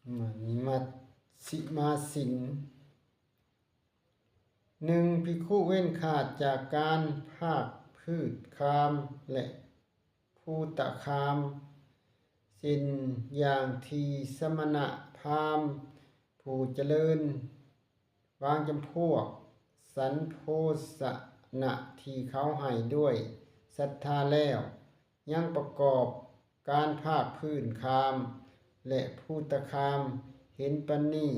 ມະນິມັດຊິມາສິນ. ໜຶ່ງ, ພິກຂຸເວັ້ນຂາດຈາກການພາກພືດຄາມ ແລະ ພູຕະຄາມ, ເຊັ່ນຢ່າງທີ່ສະມະນະພາມຜູ້ຈະເລີນບາງຈຳພວກ ສັນໂພຊະນະທີ່ເຂົາໃຫ້ດ້ວຍສັດທາແລ້ວ ຍັງປະກອບການພາກພື້ນຄາມ ແລະ ພູຕະຄາມ ເຫັນປານນີ້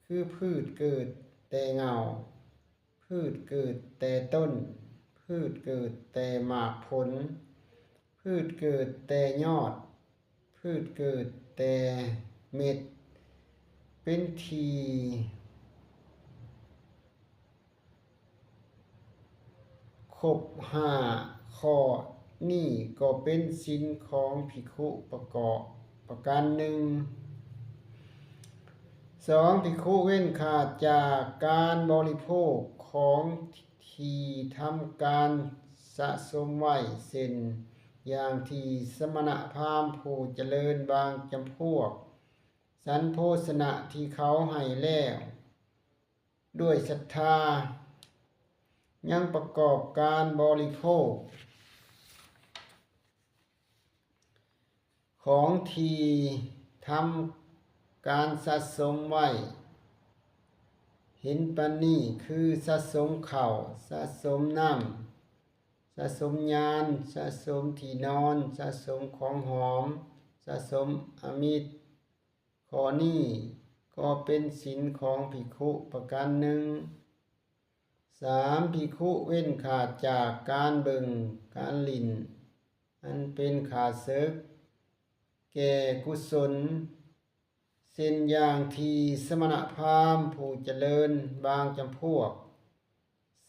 ຄືພືດເກີດແຕ່ເຫງົ້າ, ພືດເກີດແຕ່ຕົ້ນ, ພືດເກີດແຕ່ໝາກຜົນ, ພືດເກີດແຕ່ຍອດ, ພືດເກີດແຕ່ເມັດ, ເປັນທີ່ ຄົບຫ້າຂໍ້ນີ້ກໍເປັນສິນຂອງພິກຂຸປະກອບປະການໜຶ່ງ. ສອງ, ພິກຂຸເວັ້ນຂາດຈາກການບໍລິໂພກຂອງທີ່ທຳການສະສົມໄວ້ ເຊັ່ນຢ່າງທີ່ສະມະນະພາມຜູ້ຈະເລີນບາງຈຳພວກ ສັນໂພຊະນະທີ່ເຂົາໃຫ້ແລ້ວ ດ້ວຍສັດທາ ຍັງປະກອບການບໍລິໂພກຂອງທີ່ທຳການສະສົມໄວ້ ເຫັນປານນີ້ ຄືສະສົມເຂົ້າ, ສະສົມນ້ຳ, ສະສົມຍານ, ສະສົມທີ່ນອນ, ສະສົມຂອງຫອມ, ສະສົມອາມິດ. ຂໍ້ນີ້ກໍເປັນສິນຂອງພິກຂຸປະການໜຶ່ງ. ສາມ, ພິກຂຸເວັ້ນຂາດຈາກການເບິ່ງການຫຼິ້ນ ອັນເປັນຂ້າເສິກແກ່ກຸສົນ ເຊັ່ນຢ່າງທີ່ສະມະນະພາມຜູ້ຈະເລີນບາງຈຳພວກ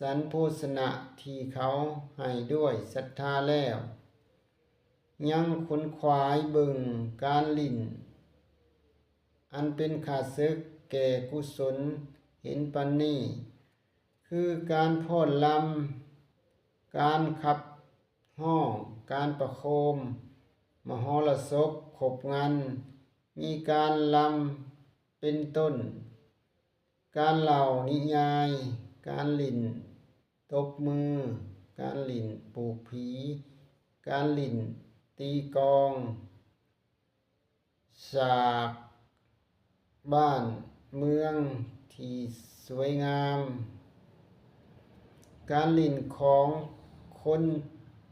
ສັນໂພຊະນະທີ່ເຂົາໃຫ້ດ້ວຍສັດທາແລ້ວ ຍັງຂົນຂວາຍເບິ່ງການຫຼິ້ນ ອັນເປັນຂ້າເສິກແກ່ກຸສົນ ເຫັນປານນີ້ ຄືການຟ້ອນລຳ, ການຂັບຮ້ອງ, ການປະໂຄມມະຫອລະສົບຄົບງັນ, ມີການລຳເປັນຕົ້ນ, ການເລົ່ານິຍາຍ, ການຫຼິ້ນຕົບມື, ການຫຼິ້ນປູກຜີ, ການຫຼິ້ນຕີກອງ, ສາກບ້ານເມືອງທີ່ສວຍງາມ, ການຫຼິ້ນຂອງຄົນ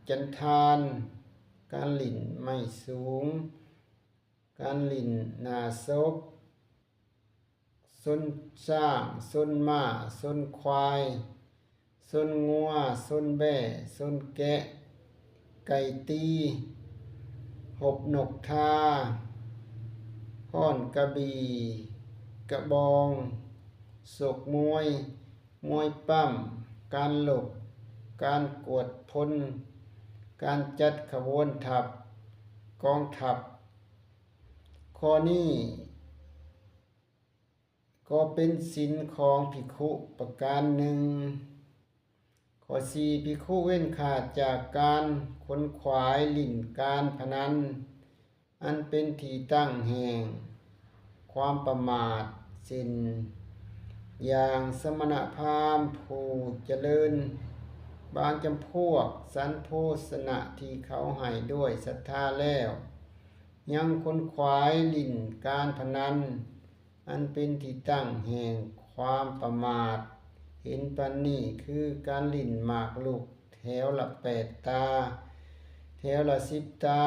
ຈັນທານ, ການຫຼິ້ນໄມ້ສູງ, ການຫຼິ້ນໜ້າສົບ, ຊົນຊ້າງ, ຊົນມ້າ, ຊົນຄວາຍ, ຊົນງົວ, ຊົນແບ້, ຊົນແກະ, ໄກ່ຕີ, ຮົບນົກທາ, ຄ້ອນກະບີ່, ກະບອງ, ຊົກມວຍ, ມວຍປ້ຳ, ການລົບ, ການກວດພົນ, ການຈັດຂະບວນທັບ, ກອງທັບ. ຂໍ້ນີ້ ກໍເປັນສິນຂອງພິກຂຸປະການໜຶ່ງ. ຂໍ້ສີ່, ພິກຂຸເວັ້ນຂາດຈາກການຂົນຂວາຍຫຼິ້ນການພະນັນ ອັນເປັນທີ່ຕັ້ງແຫ່ງຄວາມປະໝາດ, ເຊັ່ນຢ່າງສະມະນະພາມຜູ້ຈະເລີນບາງຈຳພວກ ສັນໂພຊະນະທີ່ເຂົາໃຫ້ດ້ວຍສັດທາແລ້ວ ຍັງຂົນຂວາຍຫຼິ້ນການພະນັນ ອັນເປັນທີ່ຕັ້ງແຫ່ງຄວາມປະໝາດ ເຫັນປານນີ້ ຄືການຫຼິ້ນໝາກລຸກແຖວລະແປດຕາ, ແຖວລະສິບຕາ,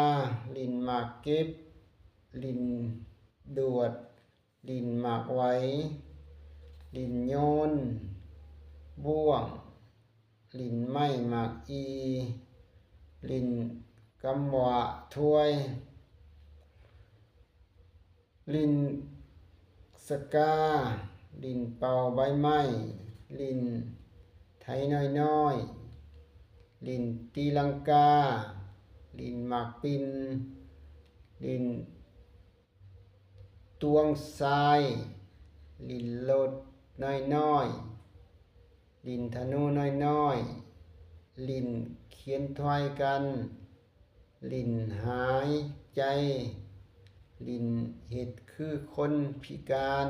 ຫຼິ້ນໝາກເກັບ, ຫຼິ້ນດວດ, ຫຼິ້ນໝາກໄຫວ, ຫຼິ້ນໂຍນບ້ວງ, ຫຼິ້ນໄມ້ໝາກອີ່, ຫຼິ້ນກຳຫວາຖ້ວຍ, ຫຼິ້ນສະກາ, ຫຼິ້ນເປົ່າໃບໄມ້, ຫຼິ້ນໄຖນ້ອຍໆ, ຫຼິ້ນຕີລັງກາ, ຫຼິ້ນໝາກປິ່ນ, ຫຼິ້ນ ຕວງຊາຍ, ຫຼິ້ນລົດນ້ອຍໆ, ຫຼິ້ນທະນູນ້ອຍໆ, ຫຼິ້ນຂຽນທວາຍກັນ, ຫຼິ້ນຫາຍໃຈ, ຫຼິ້ນເຮັດຄືຄົນພິການ.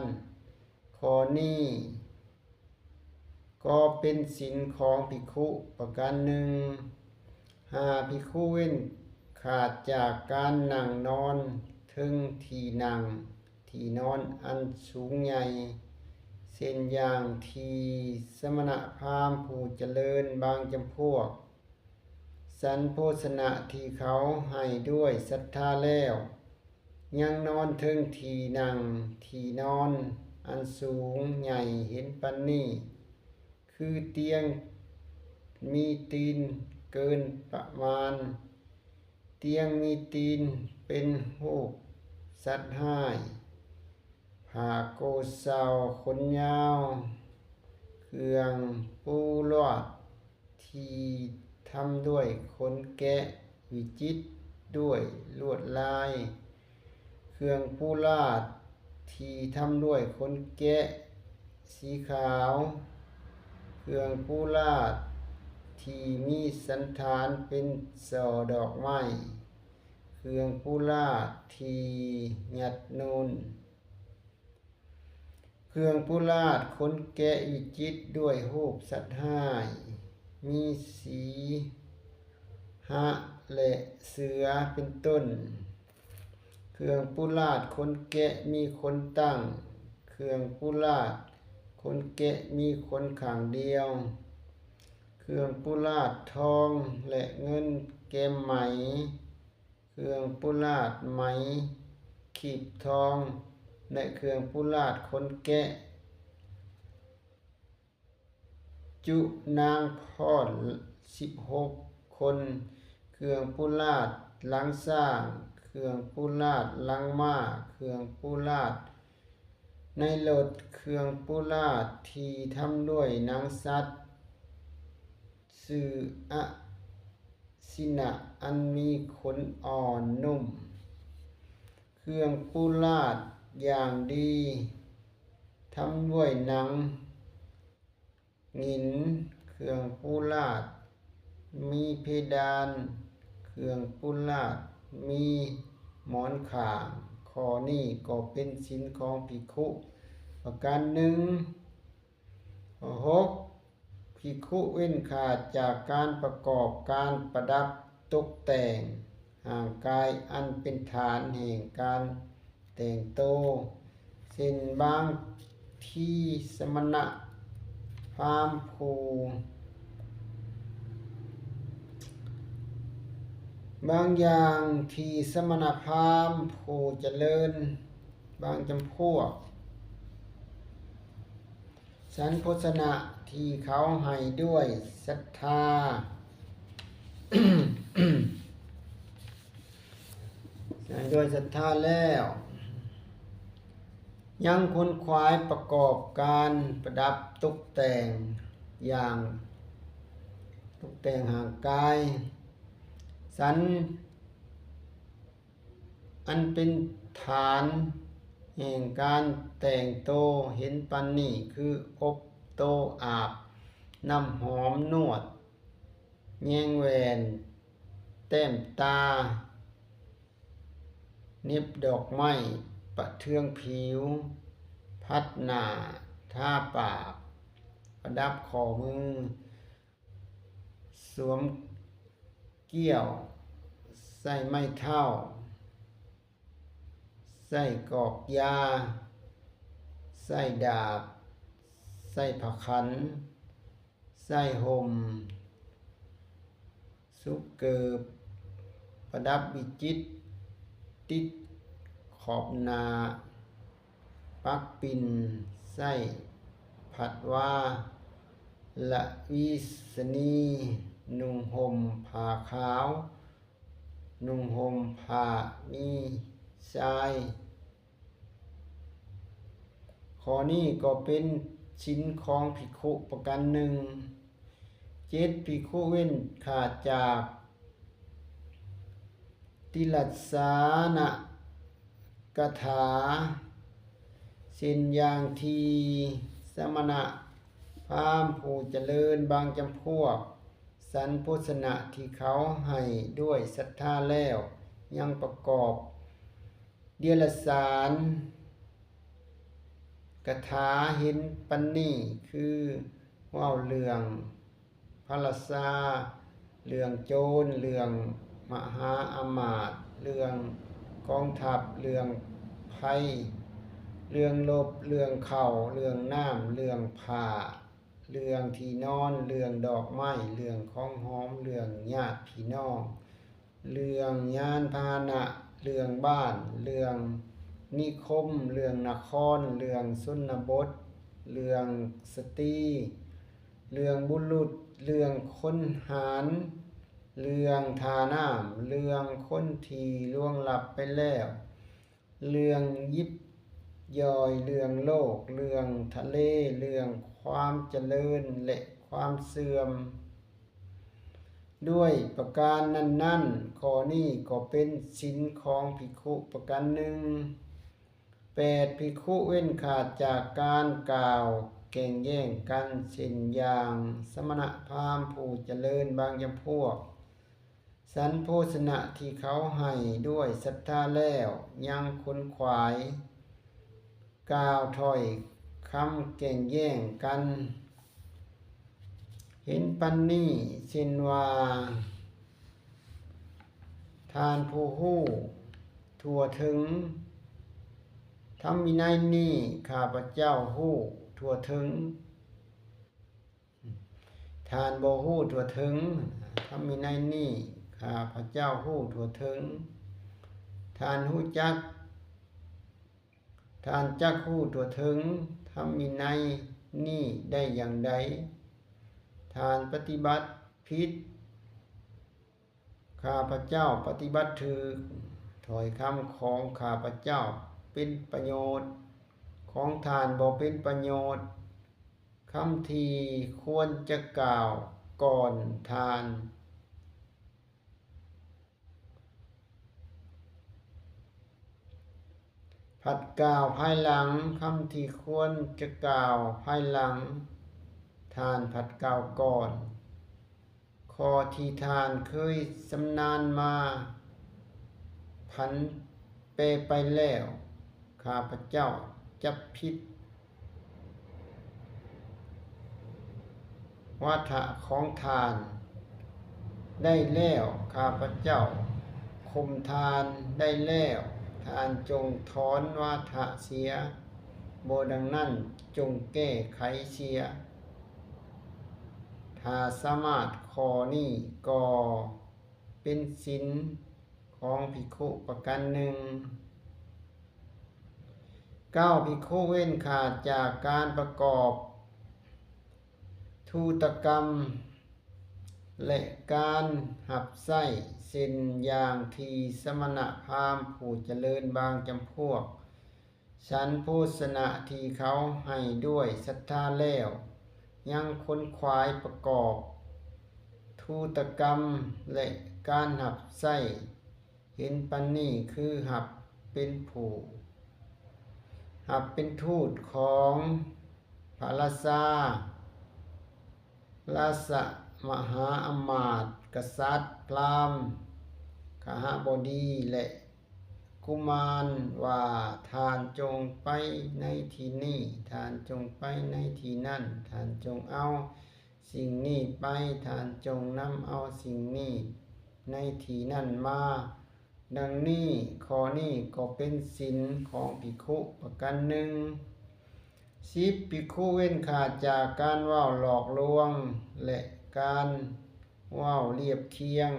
ຂໍ້ນີ້ກໍເປັນສິນຂອງພິກຂຸປະການໜຶ່ງ. ຫ້າ ພິກຂຸເວັ້ນຂາດຈາກການນັ່ງນອນເທິງທີ່ນັ່ງ ທີ່ນອນອັນສູງໃຫຍ່ ເຊັ່ນຢ່າງທີ່ສະມະນະພາມຜູ້ຈະເລີນບາງຈຳພວກ ສັນໂພຊະນະທີ່ເຂົາໃຫ້ດ້ວຍສັດທາແລ້ວ ຍັງນອນເທິງທີ່ນັ່ງທີ່ນອນອັນສູງໃຫຍ່ເຫັນປານນີ້ ຄືຕຽງມີຕີນເກີນປະມານ, ຕຽງມີຕີນເປັນຮູບສັດຮ້າຍ, ຜ້າໂກເຊົາຂົນຍາວ, ເຄື່ອງປູລາດທີ່ທຳດ້ວຍຂົນແກະວິຈິດດ້ວຍລວດລາຍ, ເຄື່ອງປູລາດທີ່ທຳດ້ວຍຂົນແກະສີຂາວ, ເຄື່ອງປູລາດທີ່ມີສັນຖານເປັນສໍ່ດອກໄມ້, ເຄື່ອງປູລາດທີ່ຍັດນູນ, ເຄື່ອງປູລາດຂົນແກະວິຈິດດ້ວຍຮູບສັດຮ້າຍ, ມີສີຫະ ແລະ ເສືອເປັນຕົ້ນ. ເຄື່ອງປູລາດຂົນແກະມີຂົນຕັ້ງ, ເຄື່ອງປູລາດຂົນແກະມີຂົນຂ້າງດຽວ, ເຄື່ອງປູລາດທອງ ແລະ ເງິນແກມໄໝ, ເຄື່ອງປູລາດໄໝຂີບທອງ ແລະ ເຄື່ອງປູລາດຂົນແກະ ຈຸນາງພອນສິບຫົກຄົນ, ເຄື່ອງປູລາດຫຼັງຊ້າງ, ເຄື່ອງປູລາດຫຼັງມ້າ, ເຄື່ອງປູລາດໃນລົດ, ເຄື່ອງປູລາດທີ່ທຳດ້ວຍໜັງສັດ ຊື່ອະສິນະອັນມີຂົນອ່ອນນຸ້ມ, ເຄື່ອງປູລາດຢ່າງດີ ທຳດ້ວຍໜັງຫງິນ, ເຄື່ອງປູລາດມີເພດານ, ເຄື່ອງປູລາດມີໝອນຂ້າງ. ຂໍ້ນີ້ກໍເປັນສິນຂອງພິກຂຸປະການໜຶ່ງ. ຫົກ ພິກຂຸເວັ້ນຂາດຈາກການປະກອບການປະດັບຕົກແຕ່ງຮ່າງກາຍອັນເປັນຖານແຫ່ງການແຕ່ງໂຕ, ເຊັ່ນ ບາງທີສະມະນະພາມຜູ້ ບາງຢ່າງທີ່ສະມະນະພາມຜູ້ຈະເລີນບາງຈຳພວກ ສັນໂພຊະນະທີ່ເຂົາໃຫ້ດ້ວຍສັດທາ ໃຫ້ດ້ວຍສັດທາແລ້ວ ຍັງຂົນຂວາຍປະກອບການປະດັບຕົກແຕ່ງຢ່າງ ຕົກແຕ່ງຮ່າງກາຍ. ສັນ ອັນເປັນຖານແຫ່ງການແຕ່ງໂຕເຫັນປານນີ້ ຄືອົບໂຕ, ອາບນ້ຳຫອມ, ນວດ, ແຍງແຫວນ, ແຕ້ມຕາ, ເໜັບດອກໄມ້, ປະເທືອງຜິວ, ພັດໜ້າ, ທາປາກ, ປະດັບຂໍ້ມື, ສວມກ້ຽວ, ໃສ່ໄມ້ເທົ້າ, ໃສ່ກອກຢາ, ໃສ່ດາບ, ໃສ່ຜ້າຂັນ, ໃສ່ຫົ່ມ, ສຸກເກີບ, ປະດັບວິຈິດ, ຕິດຂອບໜ້າ, ປັກປິ່ນ, ໃສ່ພັດວາ, ລະວີສະນີ, ນຸ່ງຫົ່ມຜ້າຂາວ, ນຸ່ງຫົ່ມຜ້າມີຊາຍ. ຂໍ້ນີ້ກໍເປັນສິນຂອງພິກຂຸປະການໜຶ່ງ. ເຈັດ ພິກຂຸເວັ້ນຂາດຈາກ ຕິລັດສານະກະຖາ ເຊັ່ນຢ່າງທີ່ສະມະນະພາມຜູ້ຈະເລີນບາງຈຳພວກ ສັນໂພຊະນະທີ່ເຂົາໃຫ້ດ້ວຍສັດທາແລ້ວ ຍັງປະກອບ ເດຍລະສານກະຖາເຫັນປານນີ້ ຄືເວົ້າເລື່ອງພະລາຊາ, ເລື່ອງໂຈນ, ເລື່ອງມະຫາອາມາດ, ເລື່ອງກອງທັບ, ເລື່ອງໄພ, ເລື່ອງລົບ, ເລື່ອງເຂົ້າ, ເລື່ອງນ້ຳ, ເລື່ອງຜ້າ, ເລື່ອງທີ່ນອນ, ເລື່ອງດອກໄມ້, ເລື່ອງຂອງຫອມ, ເລື່ອງຍາດພີ່ນ້ອງ, ເລື່ອງຍານພາຫະນະ, ເລື່ອງບ້ານ, ເລື່ອງນິຄົມ, ເລື່ອງນະຄອນ, ເລື່ອງຊົນນະບົດ, ເລື່ອງສະຕີ, ເລື່ອງບຸລຸດ, ເລື່ອງຄົນຫານ, ເລື່ອງທ່ານ້ຳ, ເລື່ອງຄົນທີ່ລ່ວງລັບໄປແລ້ວ, ເລື່ອງຢິບຍ່ອຍ, ເລື່ອງໂລກ, ເລື່ອງທະເລ, ເລື່ອງຄວາມຈະເລີນ ແລະ ຄວາມເສື່ອມ. ດ້ວຍປະການນັ້ນໆ, ຂໍ້ນີ້ກໍເປັນສິນຂອງພິກຂຸປະການໜຶ່ງ. ແປດ, ພິກຂຸເວັ້ນຂາດຈາກການກ່າວແກ່ງແຍ່ງກັນ, ເຊັ່ນຢ່າງສະມະນະພາມຜູ້ຈະເລີນບາງຈຳພວກ, ສັນໂພຊະນະທີ່ເຂົາໃຫ້ດ້ວຍສັດທາແລ້ວ ຍັງຂົນຂວາຍ ກ່າວຖ້ອຍຄຳແກ່ງແຍ່ງກັນ ເຫັນປານນີ້ ເຊັ່ນວ່າ, ທ່ານຜູ້ຮູ້ທົ່ວເຖິງ, ທຳວິໄນນີ້ຂ້າພະເຈົ້າຮູ້ທົ່ວເຖິງ. ທ່ານບໍ່ຮູ້ທົ່ວເຖິງ, ທຳວິໄນນີ້ຂ້າພະເຈົ້າຮູ້ທົ່ວເຖິງ. ທ່ານຮູ້ຈັກ, ທ່ານຈັກຮູ້ທົ່ວເຖິງທຳວິໄນນີ້ໄດ້ຢ່າງໃດ? ທ່ານປະຕິບັດຜິດ, ຂ້າພະເຈົ້າປະຕິບັດຖືກ. ຖ້ອຍຄຳຂອງຂ້າພະເຈົ້າເປັນປະໂຫຍດ, ຂອງທ່ານບໍ່ເປັນປະໂຫຍດ. ຄຳທີ່ຄວນຈະກ່າວກ່ອນທ່ານ ພັດກ່າວພາຍຫຼັງ, ຄຳທີ່ຄວນຈະກ່າວພາຍຫຼັງ ທ່ານພັດກ່າວກ່ອນ. ຂໍ້ທີ່ທ່ານເຄີຍຊຳນານມາ ຜັນແປໄປແລ້ວ, ຂ້າພະເຈົ້າຈັບຜິດວາທະຂອງທ່ານໄດ້ແລ້ວ, ຂ້າພະເຈົ້າຂົ່ມທ່ານໄດ້ແລ້ວ, ທ່ານຈົ່ງຖອນວາທະເສຍ, ບໍ່ດັ່ງນັ້ນຈົ່ງແກ້ໄຂເສຍ. ຖ້າສາມາດຂໍ້ນີ້ກໍເປັນສິນຂອງພິກຂຸປະການໜຶ່ງ. ເກົ້າ, ພິກຂຸເວັ້ນຂາດຈາກການປະກອບທຸຕະກຳ ແລະ ການຮັບໃຊ້, ເຊັ່ນຢ່າງທີ່ສະມະນະພາມຜູ້ຈະເລີນບາງຈຳພວກ ສັນໂພຊະນະທີ່ເຂົາໃຫ້ດ້ວຍສັດທາແລ້ວ ຍັງຂົນຂວາຍປະກອບທຸຕະກຳ ແລະ ການຮັບໃຊ້ ເຫັນປານນີ້ຄືຮັບເປັນຜູ້ ຮັບເປັນທູດຂອງພະລາຊາ ລາຊະມະຫາອຳມາດ, ກະສັດ, ພຣາມ, ຄະຫະບໍດີ ແລະ ກຸມານວ່າ, ທ່ານຈົ່ງໄປໃນທີ່ນີ້, ທ່ານຈົ່ງໄປໃນທີ່ນັ້ນ, ທ່ານຈົ່ງເອົາສິ່ງນີ້ໄປ, ທ່ານຈົ່ງນຳເອົາສິ່ງນີ້ໃນທີ່ນັ້ນມາ. ດັ່ງນີ້, ຂໍ້ນີ້ກໍເປັນສິນຂອງພິກຂຸປະການໜຶ່ງ. ສິບ, ພິກຂຸເວັ້ນຂາດຈາກການເວົ້າຫຼອກລວງ ແລະ ການເວົ້າລຽບຄຽງ,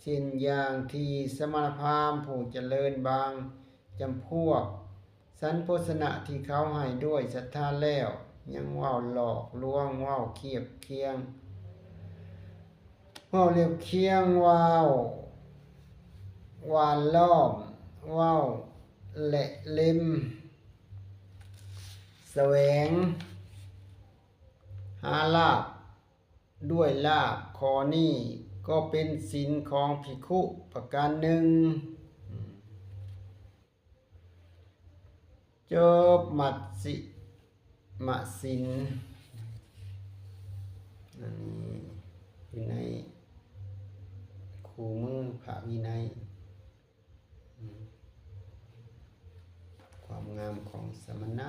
ເຊັ່ນຢ່າງທີ່ສະມະນະພາມຜູ້ຈະເລີນບາງຈຳພວກ ສັນໂພຊະນະທີ່ເຂົາໃຫ້ດ້ວຍສັດທາແລ້ວ ຍັງເວົ້າຫຼອກລວງ, ເວົ້າຄຽບຄຽງ, ເວົ້າລຽບຄຽງ, ເວົ້າຫວ່ານລ້ອມ, ເວົ້າແລະເລັມສະແຫວງຫາລາບດ້ວຍລາບ. ຂໍ້ນີ້ກໍເປັນສິນຂອງພິກຂຸປະການໜຶ່ງ. ຈົບມັດຊິມະສິນ. ອັນນີ້ຢູ່ໃນຄູ່ມືພະວິໄນ. ອືມ. ງາມຂອງສະມະນະ